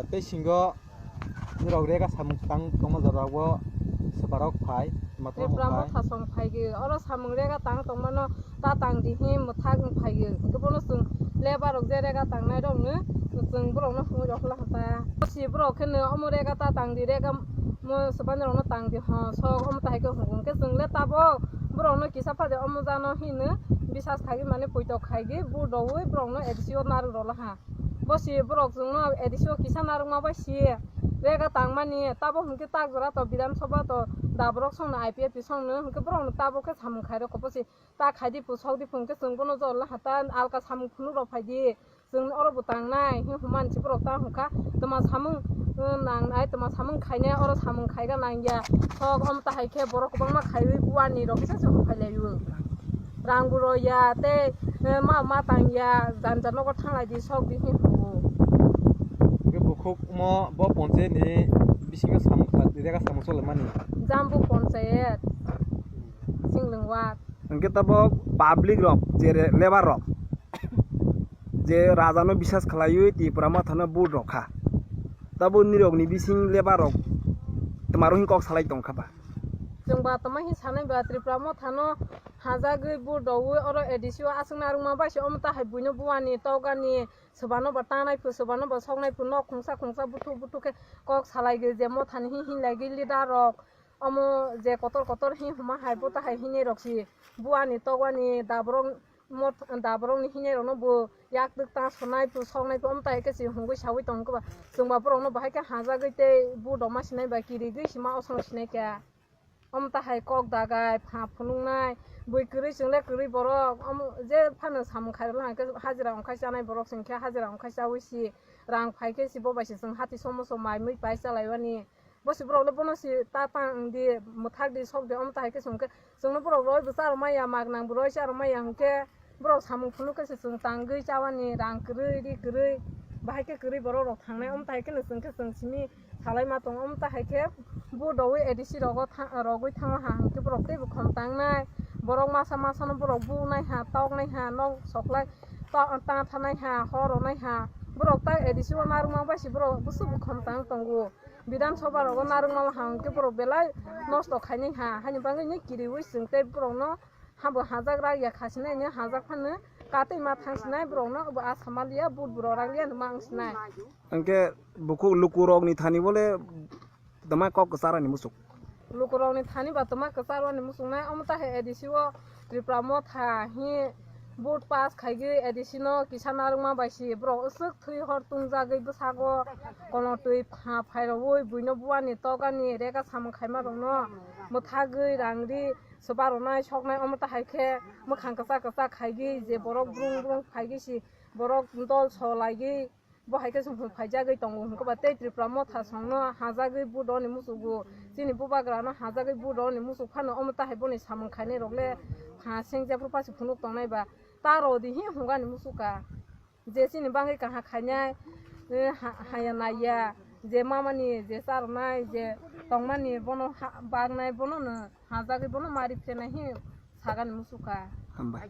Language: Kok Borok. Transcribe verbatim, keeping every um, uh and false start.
Tei singo nirok rega samung tang tongma jora o swbarok phai, matwrok Tripura phai. Motha song phaigwi, oro samung rega tang tongmano ta tang di hi mwthak wng phaigwi. Hwnkhe bono chwng lebar rok je rega tangnai rokno chwng borokno hwnwi rw kha ta. Si borok kheno omo rega ta tang di, rega mo swbani rokno tang di ho, sok omo ta hai khe hwngo. Hwnkhe chwng le tabok borokno kisa phade omo jano hino bisas khaigwi mane poito khaigwi bu doui borokno A D C o narwk rw laha. Bo si borok chwngno A D C o kisa narwkma bai si rega tangmani, tabo hwnkhe tak jora to Bidhan Sabha to da borok songno I P F T songno hwnkhe borokno tabo khe samung khairokho bo si ta khaidi pu sokdi pu hwnkhe chwng bono jor laha ta alka samung phunuk rok phaidi chwng oro bo tangnai hi hwnmani si borok ta hwnkha tma samung, uh, nangnai tma samung khainai oro samung khaiga nangya sok om ta hai khe borok kwbangma khaiwi buani rok kisa se phailaio. Rang buro ya tei, eh, ma, ma tang ya, janja nogo thanglai di sok di hin hugo. Hwnkhe bukhuk mo bo ponchayat ni bisingo samung kha, rega samung chole mani. Jambu ponchayat, Singlwng ward. Hwnkhe tabok public rok, je re-, lebar rok, je raja no bisas khlaiwi Tipra Motha no vote rok kha. Tabo nirok ni bising lebar rok twmaro hin kok salai tong kha ba? Chwng ba tongma hin sanai ba Tripura Motha no hajagwi bu doui oro A D C o aswk narwkma bai se omo ta hai buino buani tokgani swbano ba tanai phu swbano ba soknai phu nok khungsa khungsa buthuk buthuk khe kok salai gwi je Motha ni hin hin lai gwi leader rok omo je kotor kotor hin huma hai bo ta hai hinwi rok si buani tokgani da borok Mot-, da borokni hinai rokno bo yak twk ta sonai, bo soknai, bo omtai khe se hungwi sawi tong khe ba. Chwng ba borokno bahai khe hajagwi tei bu doma sinai ba kirigwi sima osong sinai khe. Omta hai kok dagai, pha phunuknai, bui kwrwi chwng le kwrwi borok, omo je phano samung khairokno hwnkhe hajira ongkhai chanai borok chwng khe hajira ongkhai chawi si rang phai khe si bo bai se chwng hati somo so mai mui pai chalaiwani. Bo si borok le bono si ta tang di, mwthak di, sok di, omo ta hai khe se hwnkhe chwngno borok roi bo cha rw maya, mak nang bo roi cha rw maya hwnkhe borok samung phunuk khe se chwng tangwi chawani rang kwrwi, ri kwrwi, bahai khe kwrwi borok rok thangnai, omo ta hai kheno chwng khe chwng simi salai ma tongo, omo ta hai khe bu doui A D C rogo tha-, rogwi thango ha hwnkhe borok teibo khom tangnai, borok masa masa no borok bu nai ha, tok nai ha, nok soklai ta, ta thanai ha, hor rw nai ha, borok ta A D C o narwkma bai se borok bwswk bo khom tang tongo. Bidhan Sabha rogo narwkma hwnkhe borok belai nosto khainai ha, haini bagwi ni kiriwi chwng tei borokno habo hajak rak ya khasinai ni hajak phano katwi ma thangsinai borokno bo asa maliya but borok rak liya ma wngsinai. Hwnkhe bukhuk lukurokni thani bole tama kok kwcharani muchuk. Lukurokni thani ba tama kwcharwani muchungnai omo ta hai A D C o Tripura Motha hi vote pass khaigwi A D C no kisa narwkma bai si borok aswk thwi hor tungjagwi bwsago kono twi pha phairogwi buino buani tokani rega samung khaima rokno mwthagwi rang ri swba rwnai soknai omo ta hai khe mwkhang kwchak kwchak khaigwi je borok brung brung phaigwi si borok dol so laigwi bo hai khe chwng phaijagwi tongo hwnkhe ba tei Tripura Motha songno hajagwi vote rwni muchugo chini bubagrano hajagwi vote rwni muchuk phano omo ta hai boni samung khainai rok le pha seng jephru pasi phunuk tongnai ba ta rw di hi hwnkani muchukha. Je chini bagwi kaham khainai, eh, ha-, haya naiya, je mamani, je charwnai, je tongmani, bono ha-, baknai, bono no hajagwi, bono mari phenai hi sagani muchukha. Hambai.